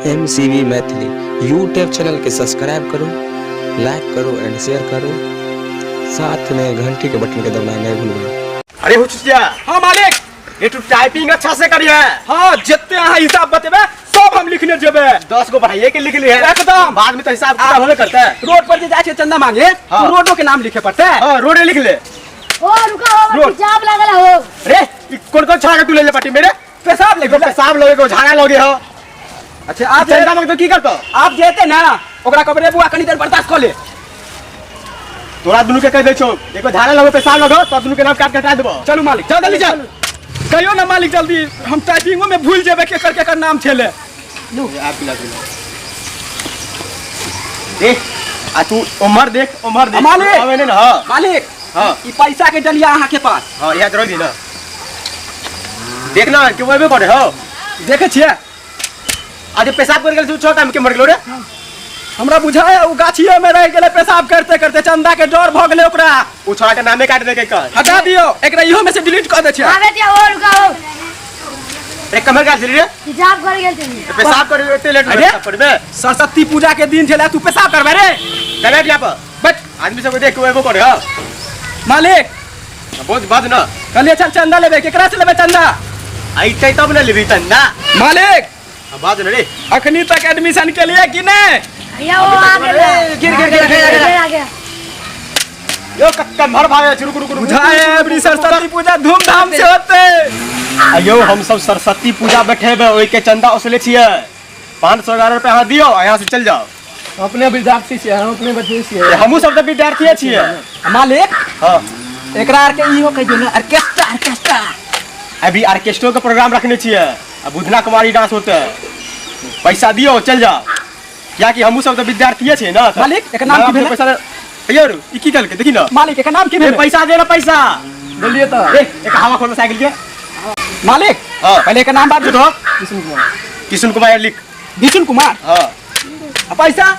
M C B Maithili YouTube channel के subscribe करू, like करू एंड शेयर करू। साथ में घंटी के बटन के दबाना नहीं भूलबै। अरे हो चुचिया। हाँ मालिक। ये तू टाइपिंग अच्छा से करिए। हाँ, जितने अहाँ हिसाब बतेबे सब हम लिखने जेबे। 10 गो बढ़ाइए के लिख लिए एकदम। बाद में तो हिसाब किताब होबे करता है। रोड पर जे जाय छै चंदा मांगे, हाँ। तो रोडो के नाम लिखे पड़ते है। हाँ, रोडे लिख ले। ओ रुका हो, रोड। जाम लागल हो। रे ई कौन कौन छाड़ा के तू ले ले पट्टी मेरे? पेशाब ले एगो पेशाब लगे, एगो झाड़ा लगे हो। अच्छा, आप चंदा मांगे तो की करतो? आप जेते ना ओकरा कहबै रे बुआ कनी देर बर्दाश्त कऽ ले। तोरा दुनू के कह दै छौ, एगो झाड़ा लगे पेशाब लगे, तब दुनू के नाम काट के हटा देबो। चलू मालिक, चल जल्दी चल। कहियो ना मालिक जल्दी, हम टाइपिंगो में भूल जेबै केकर केकर नाम छेले। आप पिला पिला। देख, आ तू उमर देख, उमर देख। मालिक। आवे ने ना, हाँ। मालिक, हाँ। ई पैसा के डलिया अहाँ के पास। हाँ, यहाँ रख दी ना। देख ना, क्यों एबे करे हो? देखे छियै? आज पेशाब कर गेल तू छह टाइम के मर गेलो रे। हमरा बुझाय उ गाछिए में रह गेलै पेशाब करते करते, चंदा के डर भ गेलै ओकरा। उ छोड़ा के नामे काट देके कर। हटा दियो, एकरा इहो में से डिलीट कर दै छियै। आवे दिया, ओ रुका हो। रे कमर गाछ रे। पेशाब कर गेल छली। पेशाब कर एते लेट अरे? पेशाब करबे। सरस्वती पूजा के दिन छलै, तू पेशाब करबे रे? चल बैठ यहाँ पर। बैठ। आदमी सबके देख के एबो करे हो। मालिक। बहुत बात ना। कहलिए चल चंदा लेबे, केकरा से लेबे चंदा? आइते तब ना लेबी चंदा। मालिक। हाँ, बात ना रे। अखनी तक एडमिशन के लिए कि नहीं? भैया वो आ गेल। गिर, गिर, गिर, गिर, गिर। आ गया। यो कक्का भर भागे रुक रुक रुक। बुझाए अबरी सरस्वती पूजा धूमधाम से होते। अयो हम सब सरस्वती पूजा बैठेबे, ओई के चंदा उसले छियै। 511 रुपया अहाँ दियो आ यहाँ से चल जाओ। अपने विद्यार्थी छियै, हम अपने बच्चे छियै। हमहूँ सब तऽ विद्यार्थीये छियै। मालिक। हाँ। एकरा आर के इहो कहि दियौ ने, ऑर्केस्ट्रा, ऑर्केस्ट्रा। अभी ऑर्केस्ट्रो के प्रोग्राम रखने छियै, आ बुधना कुमारी डांस होते। पैसा दियो चल जाओ, कियाकि हमहूँ सब तऽ विद्यार्थीये छियै ना। मालिक, एकर नाम की भेलै? पैसा दे। यौ, ई की कहलकै देखी ना। मालिक, एकर नाम की भेलै? ए, पैसा दे ना, पैसा। बोलिए तऽ। ए, एक हवा खोलो साइकिल के। मालिक, हाँ। पहले एकर नाम बाजू। तो। किशन कुमार। किशन कुमार लिख। किशन कुमार? हाँ। आ पैसा?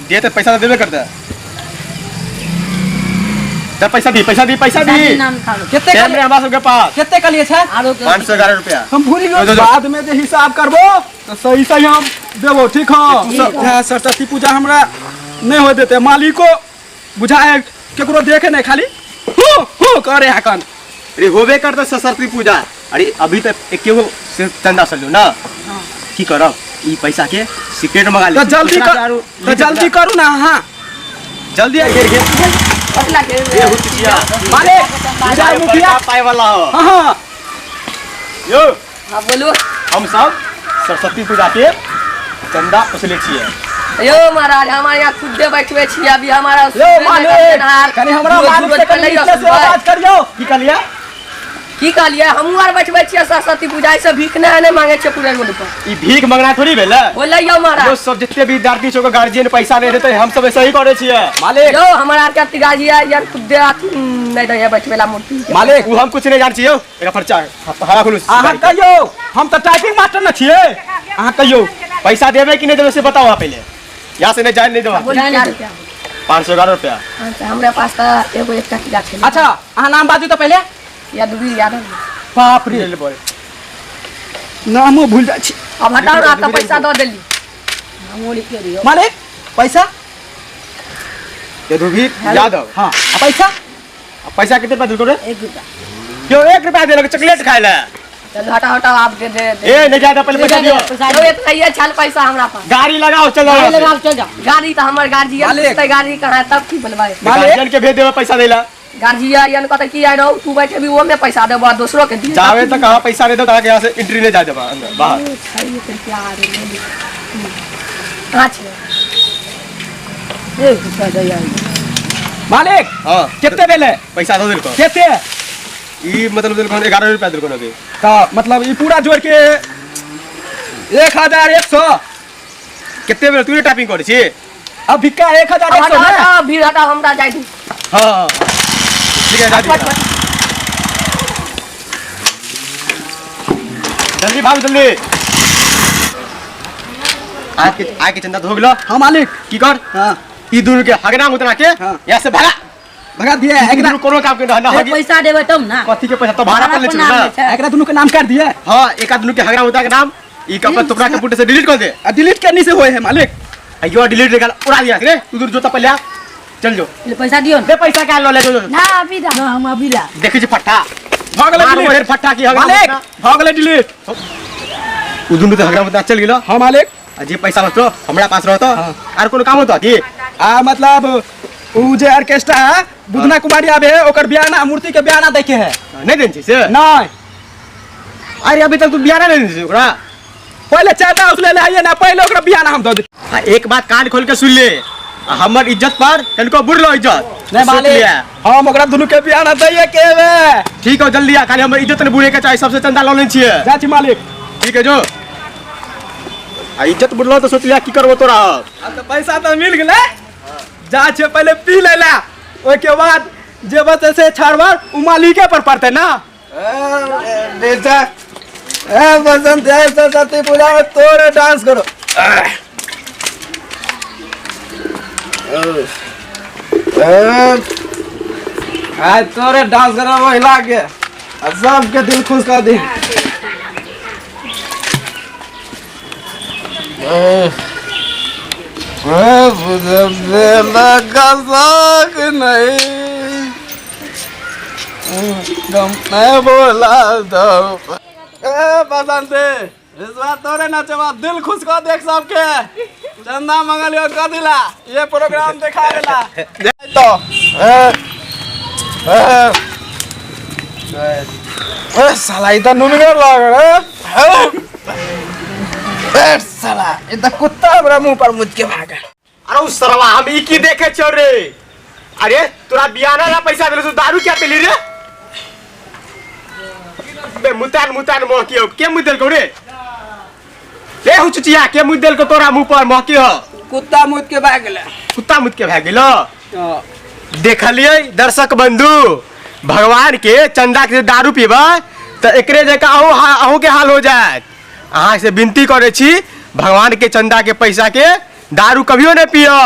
दे तो पैसा तो देबे करते। दे पैसा दी, पैसा दी, पैसा दी। नाम खा लो। केते टाइम कहलिए? नहीं हमरा सबके पास। केते कहलिए छै? आरो के 511 रुपया। हम भूल गेलियो। जो, जो। बाद में जे हिसाब करबो तो सही सही हम देबो, ठीक हो? तू सब- इएह सरस्वती पूजा हमरा नहीं हो देते, मालिको बुझाए केकरो देखे नहीं, खाली हु हु करे हकन। अरे होबे करते सरस्वती पूजा। अरे अभी तो एकेगो से चंदा सलो ना। की करब ई पैसा के सीक्रेट मंगा ले। तो जल्दी दूसरा कर, के आरो तो जल्दी करू ना। हाँ जल्दी आ, घेर, घेर। पतला के ए, हो चुचिया। मालिक, बुझाए मुखिया। पाए वाला हो। हाँ, हाँ। यो। हाँ, बोलू। हम सब सरस्वती पूजा के चंदा उसले छियै। यो महाराज, हमारे यहाँ खुदे बैठवे छियै, अभी हमारा यो सुबह में मालिक, करते कनी हमरा रोज मालिक रोज से कनी पहिले नीचे से सुबह। आवाज करियो। की कहलियै? की कहलियै? हमहूँ आर बैठबै छियै सरस्वती पूजा, ऐसे भीख नहि नहि मांगे छियै पूरे रोड पर। ई भीख मंगना थोड़ी भेलै। बोलै यौ महाराज। यो सब जते भी विद्यार्थी छै ओकर गार्जियन पैसा नहि देतै, हम सब ऐसे ही करै छियै। मालिक। यौ हमरा आर के अथी गार्जियन यार खुदे अथी नहि दैया बैठबै ला मूर्ति। मालिक। उ हम कुछ नहि जानै छियै यौ। एकरा खर्चा हरा खोलू। अहाँ कहियौ, हम तऽ टाइपिंग मास्टर न छियै। अहाँ कहियौ। पैसा देबै कि नहि देबै से बताउ अहाँ पहिले। यहाँ से नहि जाय नहि देबै। बोलू, क्या रुपया? 511 रुपया। अच्छा, हमरा पास तऽ एगो एकटा किला छै। अच्छा, अहाँ नाम बाजू तऽ पहिले। यदुवीर यादव। बाप रे, नामो भूल जाइ छी। अब हटाउ ना, तऽ पैसा दऽ देली। मालिक, पैसा? यदुवीर यादव। हाँ, आ पैसा? आ पैसा कितने रुपया देलको रे? 1 रुपया। क्यों 1 रुपया देलक चॉकलेट खाय ले? चलू हटाओ, हटाओ, आप दे, दे, दे। ए, नहीं जाता, पहले पैसा दियो। पैसा चलो, इतना ही छल पैसा हमरा पास। गाड़ी लगाओ, चल जाओ गाड़ी यहाँ से। लगाओ, चल जाओ। गाड़ी तो हमर गार्जियन मालिक। पूछतै गाड़ी कहाँ है, तब की बोलबै? मालिक। गार्जियन के भेज देबै पैसा देला। गार्जियन कहतै की आइ रहो, तू बैठेबी ओमे में पैसा देबो, आ दोसरो के दिहे। जावे तक कहाँ पैसा नहीं देता, यहाँ से एंट्री नहीं जा देबा अंदर बाहर। ओ, छै एक रुपया आरो ले ली। कहाँ छै? 1 रुपया दैया। मालिक, हाँ। केते भेलै? पैसा दऽ देलको। केते? ई मतलब देलको 11 रुपया देलको अभी। तऽ मतलब ई पूरा जोड़ के 1100। केते बेर तू टाइपिंग करै छी? अब भिक्का एक हजार एक सौ हटाओ, ने? हटाओ, भीड़ हटाओ, हमरा जाय दू। हाँ, ठीक है, जा दी। जल्दी भाग, जल्दी। आज के चंदा धो गेलो। हाँ मालिक। की कर? हाँ। ई दुनू के हगना मुतना के हाँ। यहाँ से भगा। भगा दिए। एकरा एकरा कोनो काम के ना हगी। पैसा देबै तब ना। कथी के पैसा? तो भाड़ा पर ले भाड़ा ना। पर ना एकरा दुनू के नाम काट दिए। हाँ, एक दुनू के हगना मुतना के नाम ई कपड़ा तोरा कंप्यूटर से डिलीट कर दे। आ डिलीट करनी से होए है मालिक। अयो डिलीट निकाल उड़ा दिया रे, तू दूर जोता पहले आ। चल जो। ले पैसा दियो दे पैसा क्या लो ले जो जो। ना अभी दा ना हम अभी ला। देखी छी फट्टा। भऽ गेलै मारो डिलीट। ढेर फट्टा की हगरा मालिक भऽ गेलै डिलीट। उ दुनू तऽ हगरा मुतना चल गेलो। हाँ मालिक। आ जे पैसा बचलो हमरा पास रहतो। आर कोनो काम होतो की? आ मतलब उ जे ऑर्केस्ट्रा है बुधना कुमारी आबे है, ओकर बियाना मूर्ति के बियाना देखे है। नहीं देन छी से? नहीं। अरे अभी तक तू बियाना नहीं देन छी ओकरा। पहले चंदा उसले ले आइए ना, पहले ओकरा बियाना हम दऽ दे। आ एक बात कान खोल के सुन ले, आ हमर इज्जत पर कनको बुरलो इज्जत। नहीं सोच मालिक, लिया। हम ओकरा दुनू के बियाना दैये के एबे। ठीक हो जल्दी आ, खाली हमर इज्जत नहीं बुरे के चाही, सबसे चंदा लऽ लेने छियै। जा छी मालिक। ठीक है जो। आ इज्जत बुरलो तो सोच लिया की करबो तोरा। आ तो पैसा तो मिल गेलै, जा छे पहले पी लेला, ओइ के बाद जे बचे से छाड़बार उ मालिके पर पड़तै ना। बेटा ए बसंत जय सरस्वती पूजा में तोरे डांस करो। आज तोरे डांस करो महिला के आ सबके दिल खुश कर दी। नहीं मैं बोला दो ए बसंत इस बार तोरे नचवा दिल खुश कर देख सबके। चंदा मंगलियो कर दिला ये प्रोग्राम देखा गेला तो ए ए ए साला ई त नुनगर लागल ए साला ई त कुत्ता हमरा मुंह पर मुद के भागल। अरे उ सरवा हम ई की देखे छौ रे? अरे तोरा बियाना ला पैसा देले तू दारू क्या पीली रे? बे मुतान मुतान महकी हो के मुद देलको रे? रे हुचुचिया के मुद देलको तोरा मुंह पर महकी हो? कुत्ता मुद के भाग गेलै। कुत्ता मुद के भाग गेलो? देखलियै दर्शक बंधु, भगवान के चंदा के दारू पीबा त एकरे जकाँ अहूँ के हाल हो जायत। अहाँ से विनती करै छी, भगवान के चंदा के पैसा के दारू कभियो नहीं पियो।